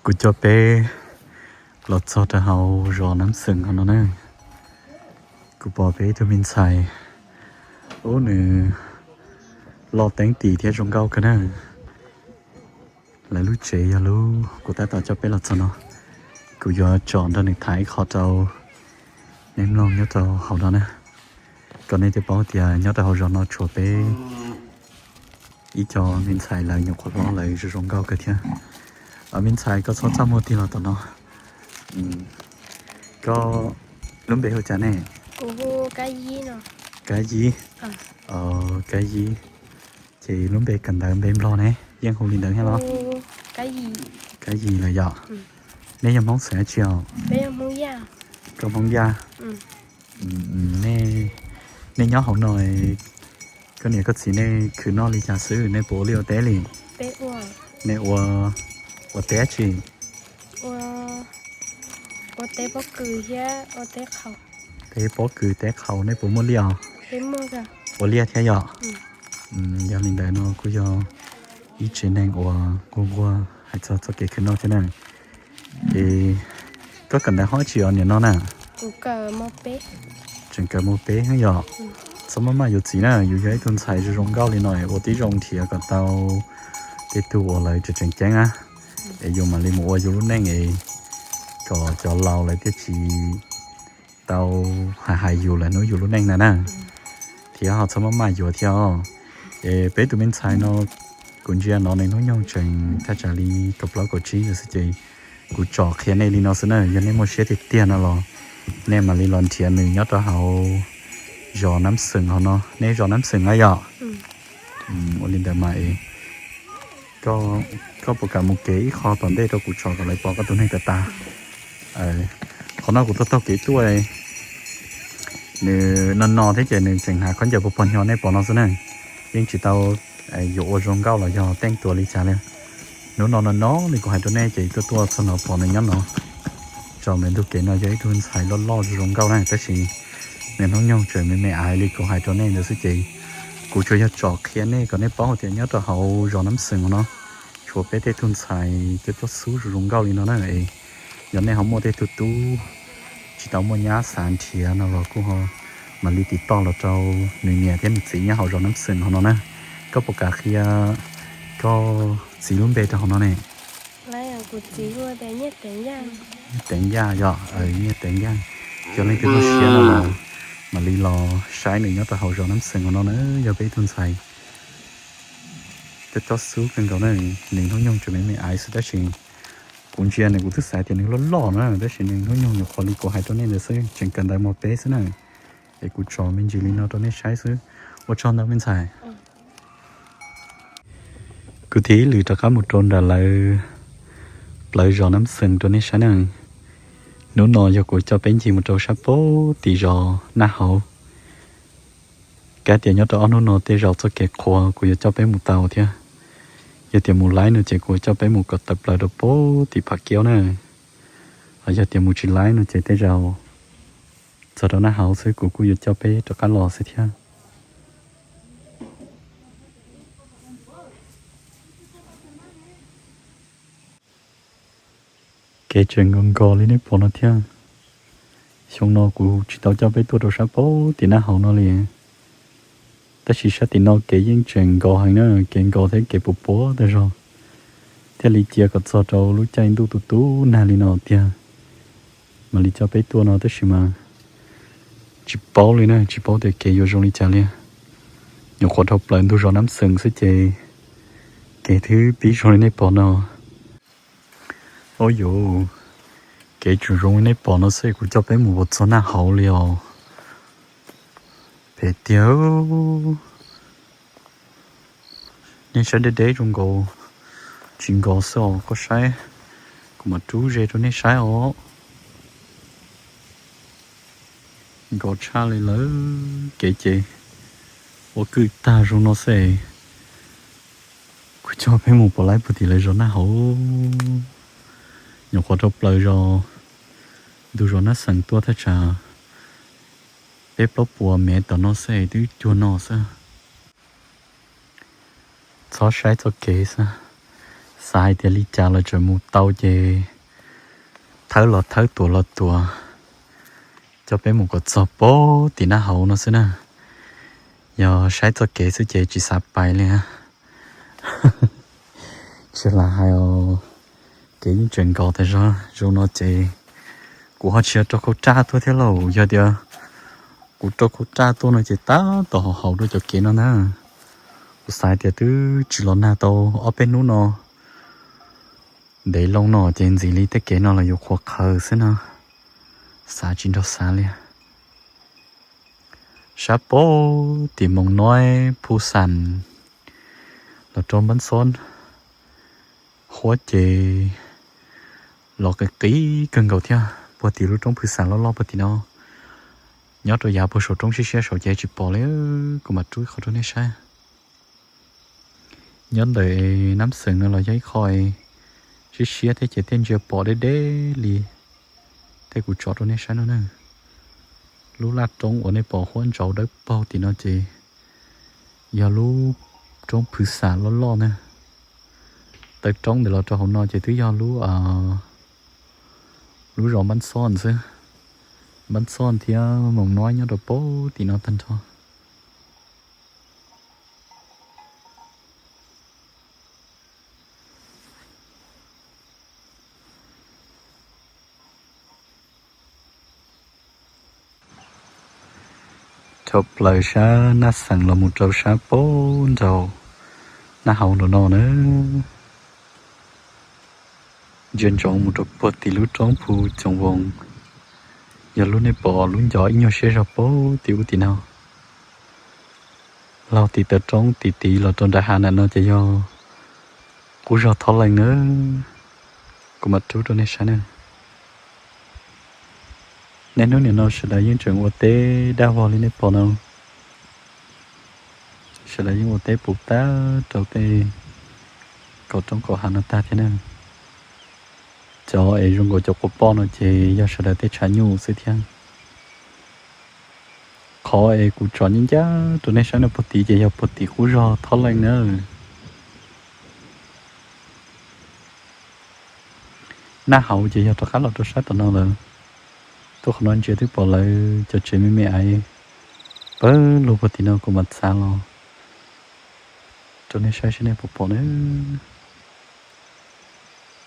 Kuv coj peb los txog rau hauv zos Nab Xeem hauv no na. Kuv pom peb ib tug me ntxhais, ub, nws loj teeb tim thiab zoo nkauj kawg na. Lawv lub tsev yog lub kuv tab tom coj peb los txog no. Kuv yuav tsom nrog nws tham ib qho rau nej mloog nyob rau hauv no na, kom nej thiaj paub tias nyob rau hauv zos no tshuav peb ib co me ntxhais lawv nyuam qhuav hlob lawv zoo zoo nkauj kawg thiab. Me ntxhais, koj txhob txaj muag tig los tom no. Koj lub npe hu cas ne? Kab Yib. Kab Yib. Ces lub npe kawm ntawv npe Nplog ne yeej hu li ntawd thiab los? Kab Yib lawm yom. Nej yog Hmoob xeem dab tsi os? Koj Hmoob Yaj. Nej nyob hauv no, koj niam koj txiv nej khwv noj li cas xwb, nej puas ua liaj ua teb li? Nej ua, ua teb dab tsi? Teb pob kws teb qhaus, nej puas muaj liaj os? Ua liaj thiab yom. Yog li ntawd no kuj yog ib tsev neeg uas nquag nquag hais txog txoj kev khwv noj thiab na. Es koj kawm ntawv hoob dab tsi os niam no na? Tseem kawm mos peb yom. Txhob maj maj yuav txiv na, yus yog ib tug ntxhais zoo zoo nkauj li no es ua tib zoo nrhiav kom tau tej tug uas lawv tseem tseem ceeb na, es yus mam li mus ua yus lub neej es kom cov laus lawv thiaj tsis tau hais hais yus lawm hnub yus lub neej na na. Thiab ho txhob maj maj yuav thiab os. Es peb tus me ntxhais no, kuv ntsia no nws hnub nyoog tseem thaj tsam li kaum plaub kaum tsib ntawd xwb ces kuv tsom qhia nej li no xwb na, yog nej muaj siab tiag tiag no los nej mam li los nrhiav nws nyob rau hauv zos Nab Xeem hauv no. Nej zos Nab Xeem na yom? Ua li ntawd mas es koj puas kam mus kev ib qho tom ntej rau kuv tsom kom lawv pom koj tus neeg tas tas? Qhov no kuv taug taug kev tuaj, nws no no thiab ces nws tseem hnav khaub ncaws pog pog nyo nej pom no xwb na. Yeej tsis tau yuav ua zoo nkauj los yog teej tuas li cas li. Hnub no no no li kuv hais rau nej ces tuaj tuaj txog no pom nws nyob no. Tsom ntawm ntug kev no yog ib tug ntxhais loj loj zoo nkauj na, tab sis nws hnub nyoog tseem me me aiv li kuv hais rau nej ntawd xwb ces kuv tsuas yog tsom qhia nej kom nej paub hais tias nyob rau hauv zos Nab Xeem no tshuav peb tej tug ntxhais coj coj xub zoo zoo nkauj li no na. Yog nej ho muaj tej tug tub tsis tau muaj nyab xav nrhiav no los kuj ho mam li tiv toj los rau nws niam thiab nws txiv nyob hauv zos Nab Xeem hauv no na. Koj puas kam qhia koj txiv lub npe rau hauv no ne? Teev Yaj yom, Nyiaj Teev Yaj. Yog leej twg muaj siab no los mam li los saib nws nyob rau hauv zos Nab Xeem hauv no na, yog peb ib tug ntxhais coj coj xub kawg nkaus na. Nws hnub nyoog tseem me me aiv xwb tab sis kuv ntsia nws kuv twb xav tias nws loj loj na, tab sis nws hnub nyoog nyuam qhuav li kuv hais rau nej ntawd xwb, tseem kawm ntawv mos peb xwb na. Es kuv tsom me ntsis li no rau nej saib xwb. Ua tsaug ntau me ntxhais. Kuv thib lwm rov qab mus rau nram lawv plawv zos Nab Xeem rau nej saib na. Hnub no yog kuv coj peb ncig mus rau sab pem tim zos Naj Hauv. Kav tias nyob rau ob hnub no tej zaum txoj kev qhuav kuv yuav coj peb mus tau thiab. Yog tias mus laib no ces kuv coj peb mus kom tawm plaws rau pem tim Pham Kiaub na. Yog tias mus tsis laib no ces tej zaum txog rau Naj Hauv xwb kuv kuj yuav coj peb rov qab los xwb thiab. Kev tseem nkos nkos li nej pom no thiab. Xyoo no kuv tsis tau coj peb tuaj rau sab pem tim Naj Hauv no li. Tab sis sab tim no kev yeej tseem nkos heev na, kev nkos thiab kev puas puas tag zog, thiaj li cia kom txog rau lub caij ntuj tu tu nag li no tiag mam li coj peb tuaj no, tab sis mas tsis paub li na, tsis paub tias kev yuav zoo li cas li. Nyuam qhuav dhau plaws ntug zos Nab Xeem xwb ces kev twb pib zoo li nej pom no. Ub yuv, kev tseem zoo li nej pom no xwb kuv coj peb mus puas txog Naj Hauv li os. Phem tiag. Nej saib deb deb zoo nkaus tsis nkos xwb os, koj saib, kuv mam rub ze rau nej saib os. Nkos tshaj li lawm, kev ces ua kwj tag zoo no xwb. Kuv coj peb mus puas laib puag tim lawv zos Naj Hauv. Nyuam qhuav dhau plaws zos, ntug zos Nab Xeem tuaj thaj tsam peb plaub puas mev tom no xwb twb cuag no xwb. Txhob saib txoj kev xwb, Xav hais tias li cas los tseem mus tau ces thawb los thawb, tuam los tuam, coj peb mus kom txog pem tim nab hauv no xwb na. Yog saib txoj kev xwb ces tsis xav pais li. Tsis lam hais os, kev yeej tseem nkos tas zog. Zoo no ces kuv ho tsis yog rau khau raj tuaj thiab lauj. Yog tias kuv rau khau raj tuaj no ces tab tom haum haum rau cov kev no na. Kuv xav tias twb tsis los nag tau ob peb hnub no, ntev loo no ces ntxim li tej kev no los yuav qhuav qhawv xwb no. Xav tsis nrog xav li. Sab pem tim Moos Noib, Phu Xas los rau Npab Xob, huab ces los qis qis kawg nkaus thiab. Puag tim lub roob Phwv Xam loj loj puag tim no, nyob rau yav puag saum roob siab siab saud ces tsis pom li. Kuv mam rub qhov rau nej saib. Nyob ntawm Nab Xeem no los yog ib qho siab siab thiab ces thiaj ntsia pom deb deb li. Tej kuv tso rau nej saib no na. Lub laj roob uas nej pom huab ntsauv dawb paug tim no ces yog lub roob Phwv Xam loj loj na. Taw roob ntawm los rau hauv no ces twb yog lub, lub zos Npab Xob xwb. Npab Xob thiab Moos Noib nyob rau pem tim no tag nrho. Dhau plaws sab Nab Xeem los mus rau sab pem nraud, nab hauv nraud no na. Ntsia ntsoov mus rau puag tim lub roob Phu Coom Voos, yog lub nej pom lub ncov ib nyuag siab zog pem tim ub tim no. Laug tim taw roob tim tid los rau nram hav nram no ces yog qub zog Thob Leej na. Kuv mam rub rau nej saib na. Niaj hnub nim no sawv daws yeej tseem ua teb daj vog li nej pom no. Sawv daws yeej ua teb puv tag rau tej kaum roob kaum hav no tag thiab na. Cov es zoo nkaus cov quas poj no ces yog sawv daws tej tshav nyuj xwb thiab. Qhov es kuv tsom ncaj ncaj rau nej saib no puag tid ces yog puag tim qub zog Thob Leej na. Nab hauv ces yog rov qab los rau sab tom no lawm. Tuaj qhov no ntsia twb pom lawv cov tsev me me aiv pawg lug puag tim no, kuv mam txav los rau nej saib seb nej puas pom na.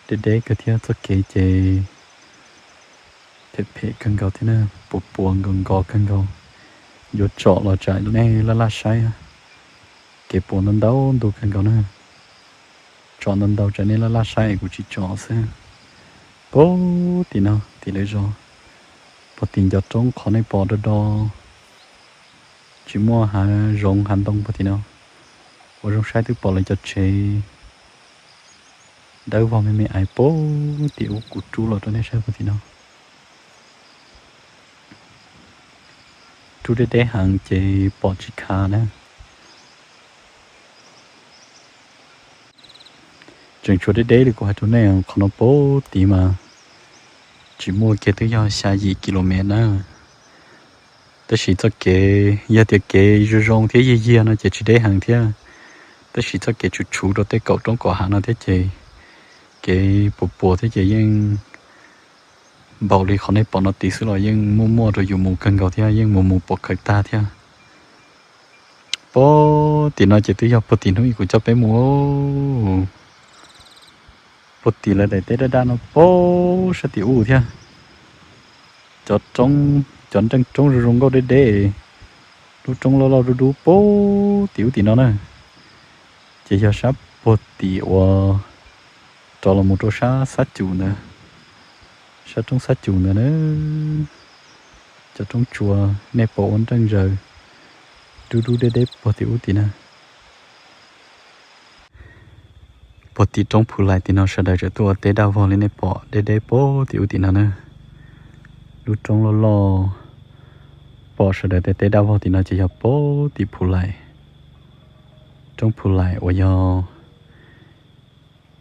Deb deb kawg thiab txoj kev ces phem phem kawg nkaus thiab na, puas puas nkaus nkaus kawg nkaus. Yuav tsom los tsam nej laj laj saib, kev puas ntau ntau ntu kawg nkaus na. Tsom ntau ntau tsam nej laj laj saib es kuv tsis tsom xwb. Puag tim no tim lawv zos, puag tim ncov roob qhov nej pom do do, tsis muaj hav zoov hav ntoo puag tim no. Ua zoo saib twb pom lawv cov tsev dawb vog me me aiv puag tim ub, kuv rub los rau nej saib puag tim no. Rub deb deb heev ces pom tsis khav na. Tseem tshuav deb deb li kuv hais rau nej, qhov no puag tid mas tsis muaj kiag twb yog xya yim kilomev na. Tab sis txoj kev, yog tias kev zoo zoo thiab yiag yiag no ces tsis deb heev thiab. Tab sis txoj kev tshuv tshuv rau tej kaum roob kaum hav no thiab ces kev puas puas thiab ces yeej npaum li qhov nej pom no tid xwb los yeej muaj muaj rau yus mus kawg nkaus thiab, yeej mus mus pom khaws tag thiab. Puag tim no ces twb yog puag tim hnub ib kuv coj peb mus. Puag tim lawv daim teb daj daj no puag sab tim ub thiab. Cov roob, cov nreej roob zoo zoo nkauj deb deb, lub roob loj loj dub dub puag tim ub tim no na. Ces yog sab puag tim uas rov los mus rau sab Xab Cum ntawd, sab roob Xab Cum ntawd na. Cov roob tsua nej pom ua nreej zaws dub dub deb deb puag tim ub tim na. Puag tim roob Phu Lais tim no sawv daws tseem tuaj ua teb daj vog li nej pom deb deb puag tim ub tim no na. Lub roob loj loj pom sawv daws tej teb daj vog tim no ces yog puag tim Phu Lais, roob Phu Lais uas yog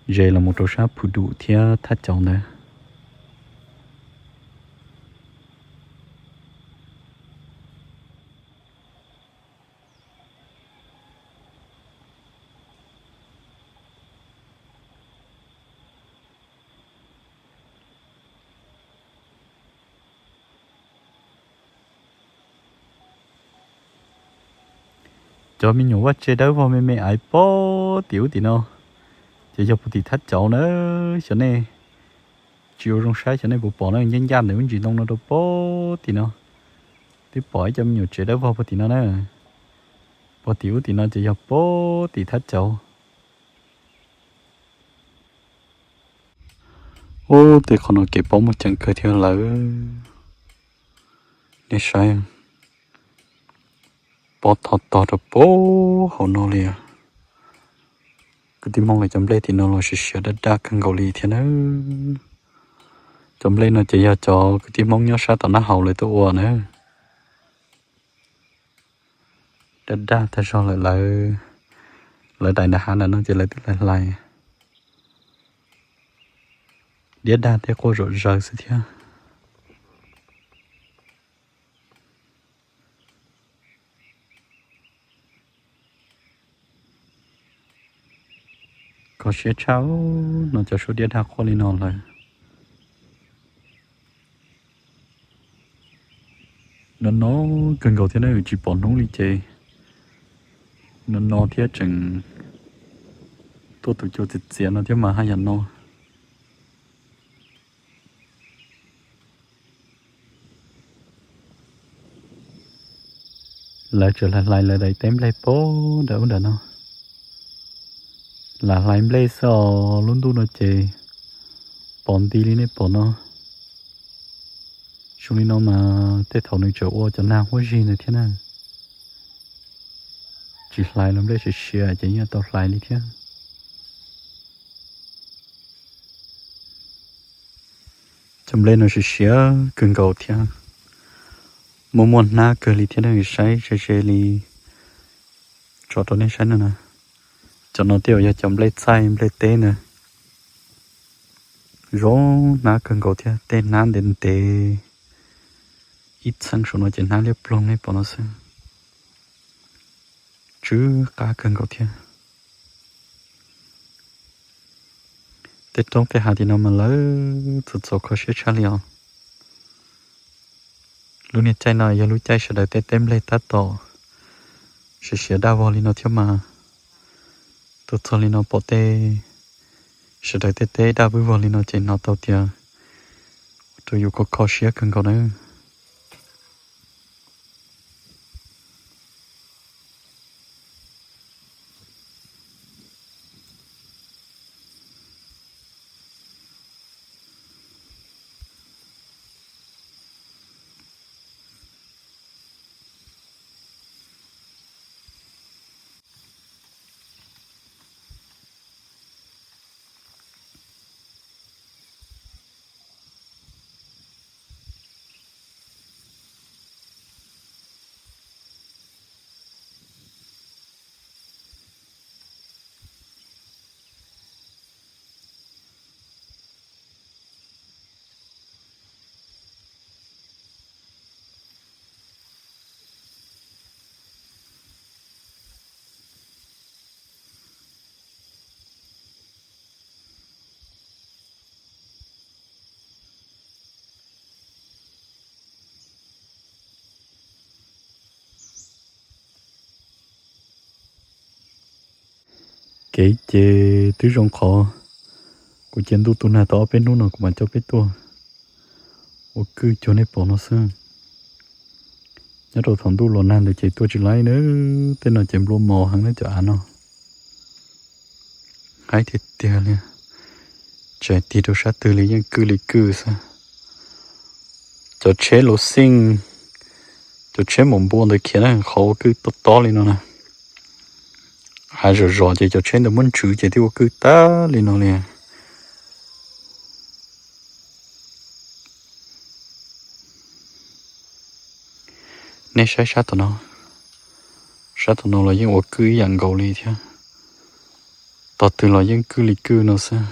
ze los mus rau sab Phu Dum thiab Thaj Cauv ntawd. Cov me nyuam vaj tse dawb vog me me aiv pob tim ub tim no, ces yog puag tim Thab Cauv na. Xyov nej tsis ua zoo saib, xyov nej puas pom na, ncaj ncaj ntawm lub ntsis ntoo no rau pob tim no. Twb pom ib co me nyuam tsev dawb vog puag tim no na. Puag tim ub tim no ces yog puag tim Thab Cauv. Ub, tej qhov no kev pob muaj ceem kawg thiab lawm. Nej saib, pob tho tog rau puag hauv no li. Kwv tij Hmoob lawv cov nplej tim no los siav siav daj daj kawg nkaus li thiab na. Cov nplej no ces yog cov kwv tij Hmoob nyob sab tom Naj Haus lawv tuaj ua na. Daj daj tag zog lawm lawv, lawv daim nram hav nram no ces lawv twb hlais hlais diab daj tej quaj zom zaws xwb thiab. Kho siab tshaj no cov suab diab daj quaj li no lawm. No no kawg nkaus thiab na, tsis pom hnub li ces no no thiab tseem tuaj tus cua txias txias no thiab mas haj yam no. Lawv tseem hlais hlais lawv daim teb nplej pob nram ub nram no. Lam hlais nplej xwb os, lub ntuj no ces pom nti li nej pom no. Zoo li no mas tej thaum nws tseem ua cov nag huab zig ntawd thiab na. Tsis hlais los nplej siav siav ces yeej tau hlais li thiab. Cov nplej no siav siav kawg nkaus thiab, muaj muaj hnab kawg li thiab na, saib ze ze li. Tso rau nej saib no na, cov no tej zaum yog cov nplej txaij nplej teb na. Zoo hnab kawg nkaus thiab, tej hnab ntev ntev ib txheeb saum no ces hnab liab ploog nej pom no xwb. Tsw qab kawg nkaus thiab. Tej roob tej hav tim no mas lawv txom txom kho siab tshaj li os. Lub niag caij no yog lub caij sawv daws tej teb nplej tab tom siav siav daj vog li no thiab mas, tuaj txog li no pom tej sawv daws tej teb daj vwj vog li no ces hnov tau tias ua rau yus kho kho siab kawg nkaus na. Kev ces twb zoo qhov kuv cia ntuj tu nag tau ob peb hnub no kuv mam coj peb tuaj ua kwj cuag nej pom no xwb. Nyob rau thaum ntuj los nag ntawd ces tuaj tsis laib na, tej no ces nplua mos heev na cov av no. Haib tiag tiag li, tsis hais tig rau sab twg li yeej kwj li kwj xwb. Cov tsheb luv xeej, cov tsheb maum npua ntawd khiav na qhov ua kwj tob tob li no na. Av zom zos ces cov tsheb ntawd muab ntswv ces thiaj ua kwj tag li no li. Nej saib sab tom no, sab tom no los yeej ua kwj ib yam nkaus li thiab. Tog twg los yeej kwj li kwj no xwb.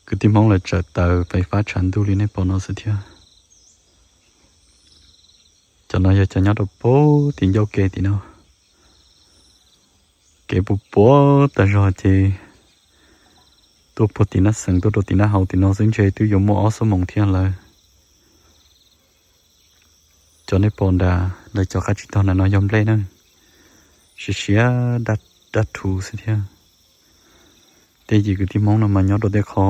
Kwv tij Hmoob lawv tsaws taws fais fab tshav ntuj li nej pom no xwb thiab. Cov no yog cov nyob rau puag tim ncauj ke tim no. Kev puas puas tas zog ces Tuaj puag tim Nab Xeem tuaj rau tim Nab Hauv tim no xwb ntshe twb yuav muaj ob xuab moos thiab lawm. Cov nej pom nrad lawv cov qab tsib taug nram no yog nplej na, siav siav dab rhuv xwb thiab. Tej yim kwv tij Hmoob no mas nyob rau tej qho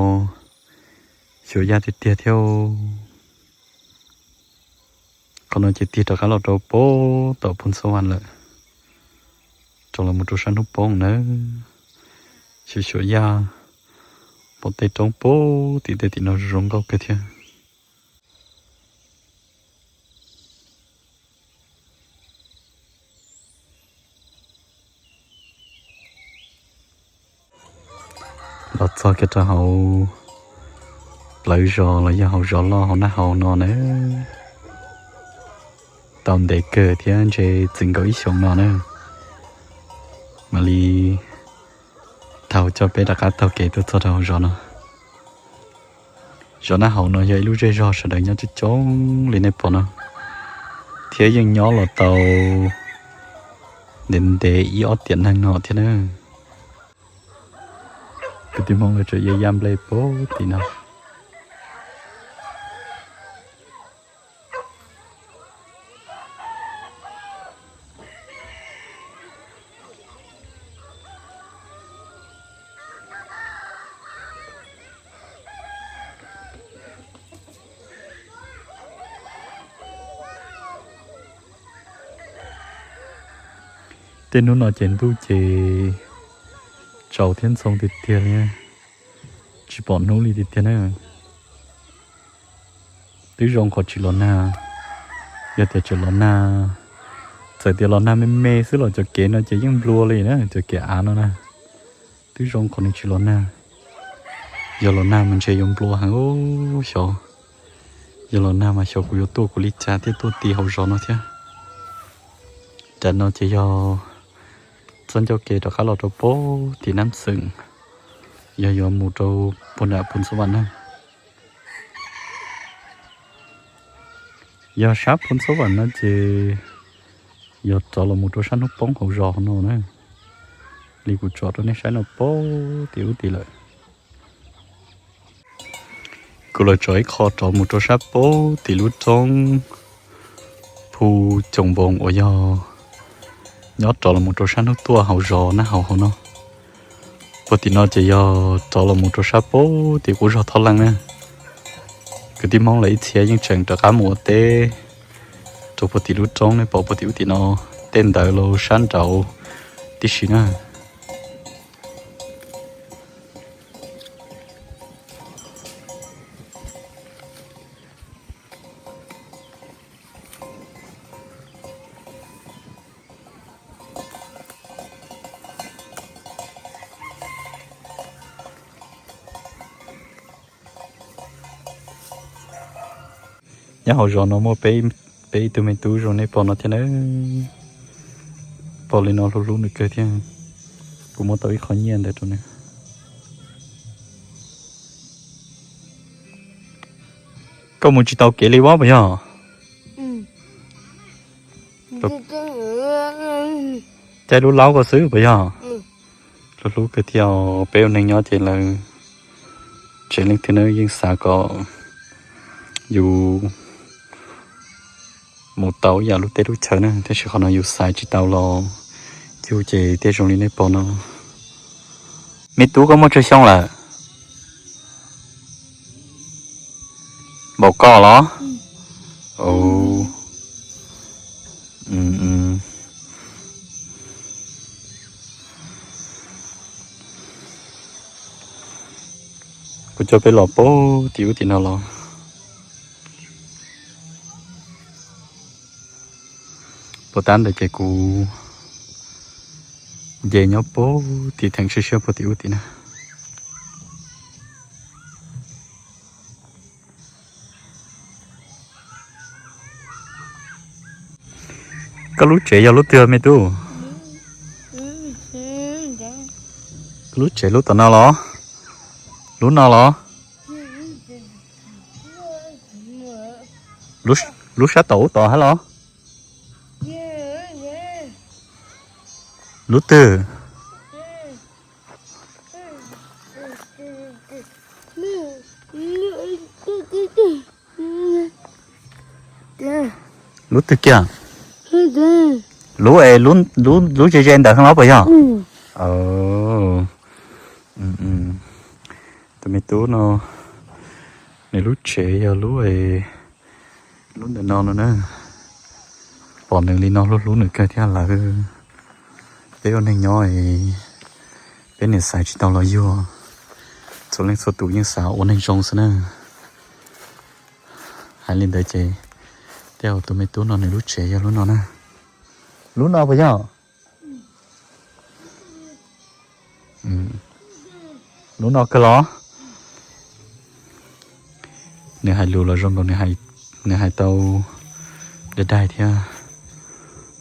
xyuas yaj tiag tiag thiab. Qhov no ces tig rov qab los rau pem tom Phoos Xab Vas lawm, rov los mus rau sab hnub poob na. Xyuas xyuas yaj, pom tej roob pem tim tej tim no zoo nkauj kawg thiab. Los txog kiag rau hauv plawv zos los yog hauv zos loj hauv Nab Hauv no na, tau ntev kawg thiab ntshe txwm nkaus ib xyoos no na, mam li tau coj peb rov qab taug kev tuaj txog rau hauv zos no. Zos Nab Hauv no yog ib lub zej zog sawv daws nyob coob coob li nej pom no, thiab yeej nyob los tau ntev ntev ib ob tiam neeg no thiab na. Kwv tij Hmoob lawv tseem ya yaj nplej pem tim no. Tej hnub no ces ntuj ces tsaus thiab ntxhoo tiag tiag li, tsis pom hnub li tiag tiag na. Twb zoo qhov tsis los nag, yog tias tseem los nag, txawm tias los nag me me xwb los cov kev no ces yeej nplua li na, cov kev av no na. Twb zoo qhov nws tsis los nag, yog los nag mas ntshe yuav nplua heev xyov. Yog los nag mas xyov kuv yuav tuaj kuv li cas thiaj tuaj ti hauv zos no thiab. Tam no ces yog txoj ncauj kev rov qab los rau pem tim Nab Xeem, yog yuav mus rau puag nram Phoos Xab Vas na. Yog sab Phoos Xab Vas no ces yog rov los mus rau sab hnub poob hauv zos no na, li kuv tso rau nej saib no pem tim ub tim lawm. Kuv los tso ib qho rov mus rau sab pem tim lub roob Phu Coom Npoos uas yog nyob rov los mus rau sab hnub tuaj hauv zos Nab Hauv hauv no. Puag tim no ces yog rov los mus rau sab pem tim qub zos Thoj Leej na. Kwv tij Hmoob lawv ib txhia yeej tseem rov qab mus ua teb rau puag tim lub roob nej pom puag tim ub tim no, tej ntawd los sab nraud tib si na. Nyob hauv zos no muaj peb ib tug me tub zoo nej pom no thiab na. Pom li no hlub hlub nws kawg thiab. Kuv muab tau ib qho nyiaj ntawd rau nws. Koj mus tsis tau kev li vab puas yog? Caij lub laub ko xwb puas yog? Hlub hlub kawg thiab. Peb ua neeg nyob ces lawv tsev leej twg na yeej xav kom yus mus tau ib yam lub teb lub chaw na, tab sis qhov no yus xaiv tsis tau los yus ces thiaj zoo li nej pom no. Me tub, koj muaj tsawg xyoo lawm? Npaum koj los? Kuv coj peb los pem tim ub tim no los. Puas tab ntawd ces kuv nce nyob pem tim theem siab siab puag tim ub tim na. Koj lub tsev yog lub twg me tub? Koj lub tsev lub tom no los? Lub no los? Lub sab tom ub tod hab los? Lub twg? Lub twg kiag? Lub es lub ze ze ntawm no puas yog? Tus me tub no, nws lub tsev yog lub, lub ntawm no no na. Pom nws li no hlub hlub nws kawg thiab lawm. Peb ua neeg nyob, peb niam xaiv tsis tau los yuag. Txhua leej txhua tus yeej xav ua neeg zoo xwb na. Hais li ntawd ces tej zaum tus me tub no nws lub tsev yog lub no na. Lub no puas yog? Lub no kawg los? Nws hais lus los zoo nkaus nws hais tau daig daig thiab.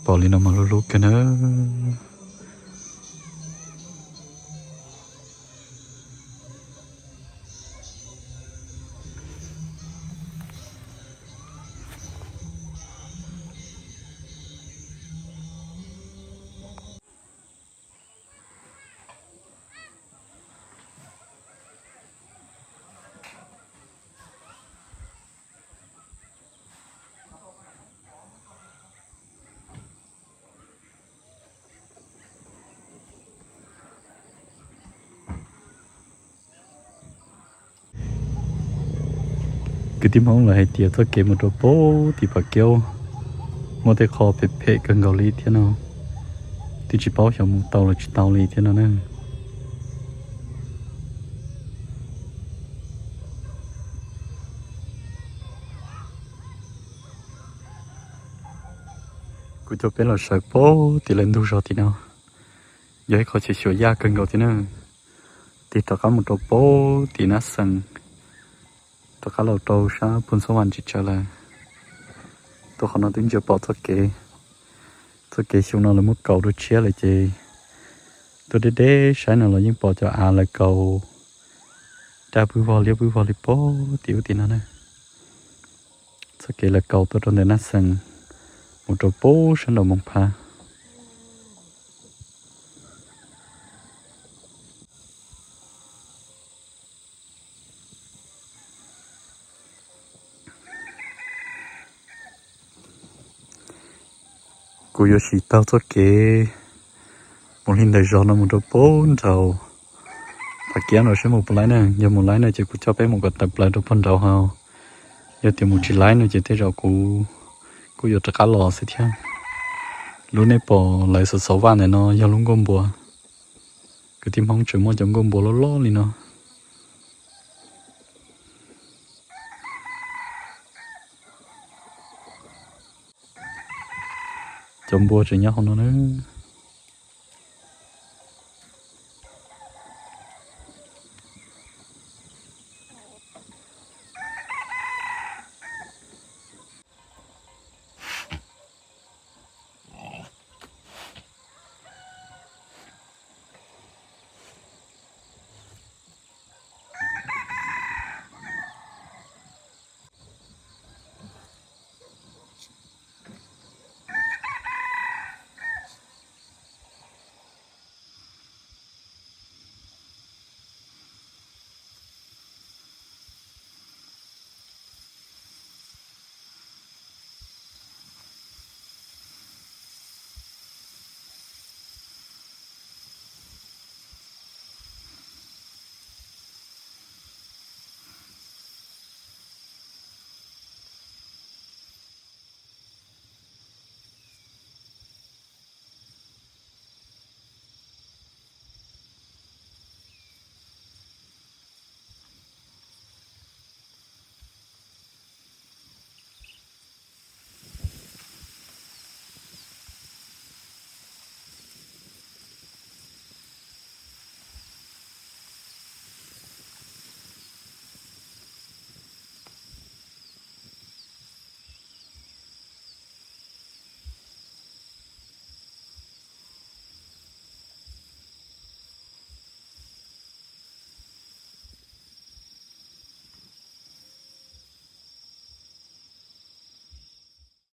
Pom li no mas hlub hlub kawg na. Kwv tij Hmoob lawv hais tias txoj kev mus rau pem tim Phav Keub muaj tej qho phem phem kawg nkaus li thiab no, twb tsis paub xyov mus tau los tsis tau li thiab no na. Kuv coj peb los sawv pem tim lawv ntug zos tim no, yog ib qho chaw xyuas yaj kawg nkaus thiab na. Tig rov qab mus rau pem tim Nab Xees, rov qab los rau sab Phoos Xab Vas tsis tsawg lawm. Tuaj qhov no twb ntsia pom txoj kev, txoj kev xyoo no lawv muab kaus dua tshiab lawm ces tuaj deb deb saib no los yeej pom cov av lawv kaus daj pwb vog liab pwb vog li pem tim ub tim no na. Txoj kev lawv kaus tuaj rau ntawm Nab Xees mus rau pem sab nraum Moos Phab. Kuv yuav siv taug txoj kev mus li ntawm zos no mus rau pem nraud Phav Keub no seb mus puas laib na. Yog mus laib no ces kuv coj peb mus kom tawm plaws rau pem nraud hos. Yog tias mus tsis laib no ces tej zaum kuv kuj yuav rov qab los xwb thiab. Lub nej pom lawv xauv xauv vaj ntawm no yog lub nkuaj npua. Kwv tij Hmoob tseem muaj cov nkuaj npua loj loj li no. Cov npua tseem nyob hauv no na.